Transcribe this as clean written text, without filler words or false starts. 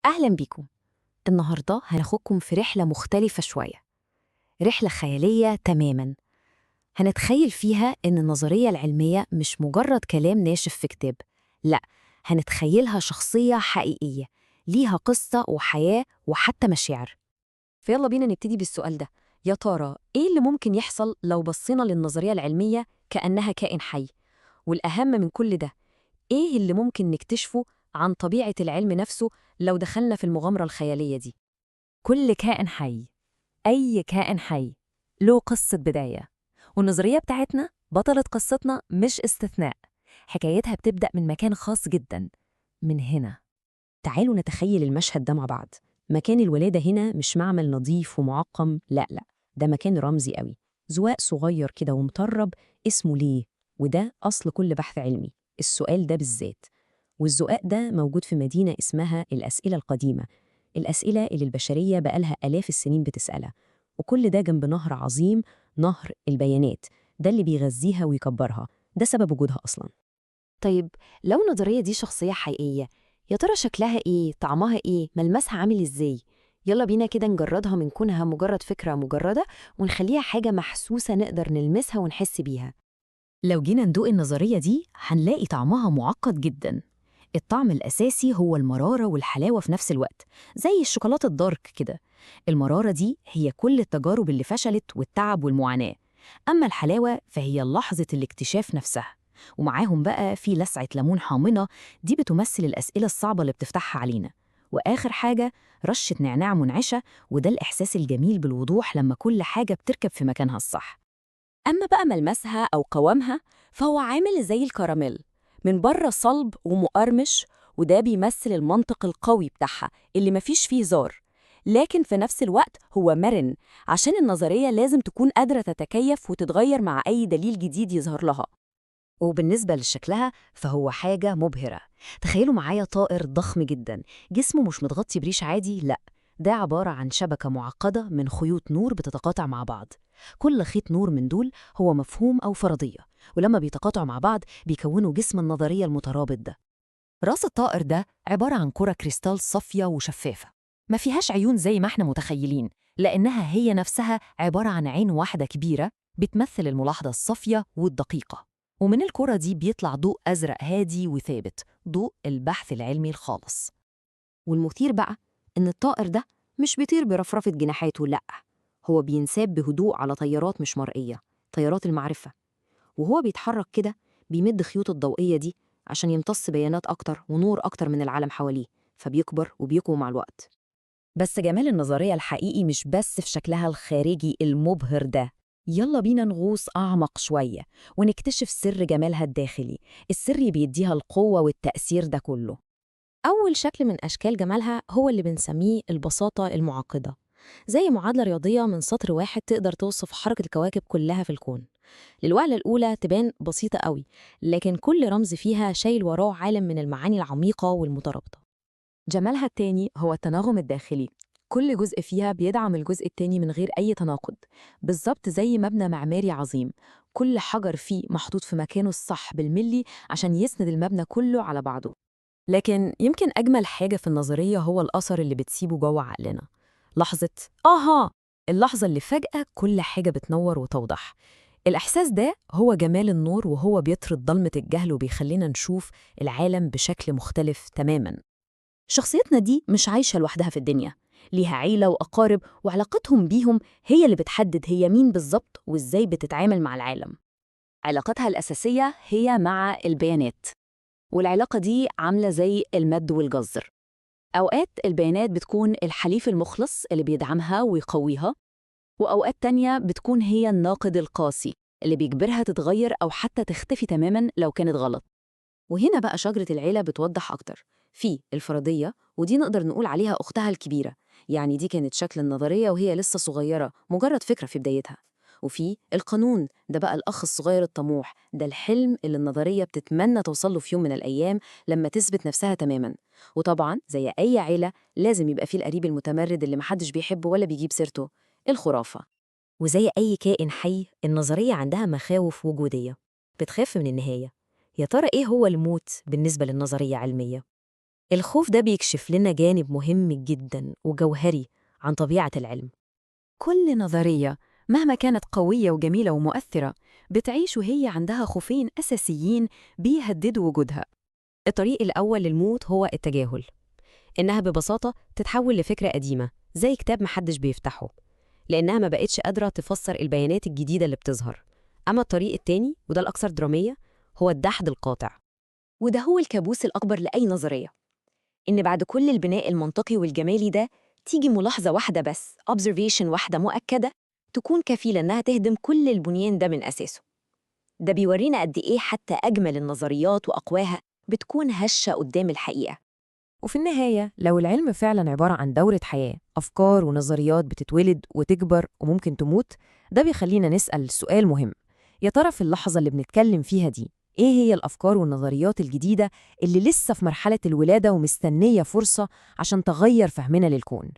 أهلا بيكم. النهاردة هناخدكم في رحلة مختلفة شوية، رحلة خيالية تماما. هنتخيل فيها إن النظرية العلمية مش مجرد كلام ناشف في كتاب، لا، هنتخيلها شخصية حقيقية ليها قصة وحياة وحتى مشاعر. فيلا بينا نبتدي بالسؤال ده: يا ترى إيه اللي ممكن يحصل لو بصينا للنظرية العلمية كأنها كائن حي؟ والأهم من كل ده، إيه اللي ممكن نكتشفه عن طبيعة العلم نفسه لو دخلنا في المغامرة الخيالية دي؟ كل كائن حي، أي كائن حي، له قصة بداية، والنظرية بتاعتنا بطلة قصتنا مش استثناء. حكايتها بتبدأ من مكان خاص جدا، من هنا. تعالوا نتخيل المشهد ده مع بعض. مكان الولادة هنا مش معمل نظيف ومعقم، لا لا، ده مكان رمزي قوي، زواق صغير كده ومطرب اسمه ليه، وده أصل كل بحث علمي، السؤال ده بالذات. والزقاق ده موجود في مدينة اسمها الأسئلة القديمة، الأسئلة اللي البشرية بقالها آلاف السنين بتسألها، وكل ده جنب نهر عظيم، نهر البيانات، ده اللي بيغذيها ويكبرها، ده سبب وجودها أصلاً. طيب لو النظرية دي شخصية حقيقية، يا ترى شكلها إيه؟ طعمها إيه؟ ملمسها عامل إزاي؟ يلا بينا كده نجردها من كونها مجرد فكرة مجردة ونخليها حاجة محسوسة نقدر نلمسها ونحس بيها. لو جينا ندوق النظرية دي هنلاقي طعمها معقد جدا. الطعم الأساسي هو المرارة والحلاوة في نفس الوقت، زي الشوكولاتة الدارك كده. المرارة دي هي كل التجارب اللي فشلت والتعب والمعاناة، أما الحلاوة فهي لحظة الاكتشاف نفسها، ومعاهم بقى في لسعة ليمون حامضة، دي بتمثل الأسئلة الصعبة اللي بتفتحها علينا. وآخر حاجة رشة نعناع منعشة، وده الإحساس الجميل بالوضوح لما كل حاجة بتركب في مكانها الصح. أما بقى ملمسها أو قوامها فهو عامل زي الكراميل، من بره صلب ومقرمش، وده بيمثل المنطق القوي بتاعها اللي مفيش فيه هزار، لكن في نفس الوقت هو مرن عشان النظرية لازم تكون قادرة تتكيف وتتغير مع أي دليل جديد يظهر لها. وبالنسبة لشكلها فهو حاجة مبهرة. تخيلوا معايا طائر ضخم جدا، جسمه مش متغطي بريش عادي، لا، ده عبارة عن شبكة معقدة من خيوط نور بتتقاطع مع بعض. كل خيط نور من دول هو مفهوم أو فرضية، ولما بيتقاطعوا مع بعض بيكونوا جسم النظرية المترابط ده. راس الطائر ده عبارة عن كرة كريستال صافية وشفافة، ما فيهاش عيون زي ما احنا متخيلين، لأنها هي نفسها عبارة عن عين واحدة كبيرة بتمثل الملاحظة الصافية والدقيقة. ومن الكرة دي بيطلع ضوء أزرق هادي وثابت، ضوء البحث العلمي الخالص. والمثير بقى إن الطائر ده مش بيطير برفرفة جناحاته، لأ، هو بينساب بهدوء على طيارات مش مرئية، طيارات المعرفة. وهو بيتحرك كده بيمد خيوط الضوئية دي عشان يمتص بيانات أكتر ونور أكتر من العالم حواليه، فبيكبر وبيقوى مع الوقت. بس جمال النظرية الحقيقي مش بس في شكلها الخارجي المبهر ده. يلا بينا نغوص أعمق شوية ونكتشف سر جمالها الداخلي، السر اللي بيديها القوة والتأثير ده كله. أول شكل من أشكال جمالها هو اللي بنسميه البساطة المعقدة، زي معادلة رياضية من سطر واحد تقدر توصف حركة الكواكب كلها في الكون. للوهلة الأولى تبان بسيطة قوي، لكن كل رمز فيها شايل وراه عالم من المعاني العميقة والمترابطة. جمالها التاني هو التناغم الداخلي، كل جزء فيها بيدعم الجزء التاني من غير أي تناقض، بالظبط زي مبنى معماري عظيم، كل حجر فيه محطوط في مكانه الصح بالملي عشان يسند المبنى كله على بعضه. لكن يمكن أجمل حاجة في النظرية هو الأثر اللي بتسيبه جوه عقلنا، لحظة آها، اللحظة اللي فجأة كل حاجة بتنور وتوضح. الإحساس ده هو جمال النور، وهو بيطرد ضلمة الجهل وبيخلينا نشوف العالم بشكل مختلف تماماً. شخصيتنا دي مش عايشة لوحدها في الدنيا، ليها عيلة وأقارب، وعلاقتهم بيهم هي اللي بتحدد هي مين بالظبط وإزاي بتتعامل مع العالم. علاقتها الأساسية هي مع البيانات، والعلاقة دي عاملة زي المد والجزر. أوقات البيانات بتكون الحليف المخلص اللي بيدعمها ويقويها، وأوقات تانية بتكون هي الناقد القاسي اللي بيجبرها تتغير أو حتى تختفي تماماً لو كانت غلط. وهنا بقى شجرة العيلة بتوضح أكتر. في الفرضية، ودي نقدر نقول عليها أختها الكبيرة، يعني دي كانت شكل النظرية وهي لسه صغيرة، مجرد فكرة في بدايتها. وفي القانون، ده بقى الأخ الصغير الطموح، ده الحلم اللي النظرية بتتمنى توصله في يوم من الأيام لما تثبت نفسها تماما. وطبعا زي أي عيلة لازم يبقى فيه القريب المتمرد اللي محدش بيحبه ولا بيجيب سيرته، الخرافة. وزي أي كائن حي، النظرية عندها مخاوف وجودية، بتخاف من النهاية. يا ترى إيه هو الموت بالنسبة للنظرية علمية؟ الخوف ده بيكشف لنا جانب مهم جداً وجوهري عن طبيعة العلم. كل نظرية مهما كانت قوية وجميلة ومؤثرة بتعيش وهي عندها خوفين أساسيين بيهددوا وجودها. الطريق الأول للموت هو التجاهل، إنها ببساطة تتحول لفكرة قديمة زي كتاب محدش بيفتحه، لأنها ما بقتش قادرة تفسر البيانات الجديدة اللي بتظهر. أما الطريق التاني، وده الأكثر درامية، هو الدحض القاطع. وده هو الكابوس الأكبر لأي نظرية، إن بعد كل البناء المنطقي والجمالي ده تيجي ملاحظة واحدة بس، observation واحدة مؤكدة، تكون كفيلة إنها تهدم كل البنيان ده من أساسه. ده بيورينا قد إيه حتى أجمل النظريات وأقواها بتكون هشة قدام الحقيقة. وفي النهاية لو العلم فعلا عبارة عن دورة حياة، أفكار ونظريات بتتولد وتكبر وممكن تموت، ده بيخلينا نسأل سؤال مهم: يا ترى في اللحظة اللي بنتكلم فيها دي، إيه هي الأفكار والنظريات الجديدة اللي لسه في مرحلة الولادة ومستنية فرصة عشان تغير فهمنا للكون؟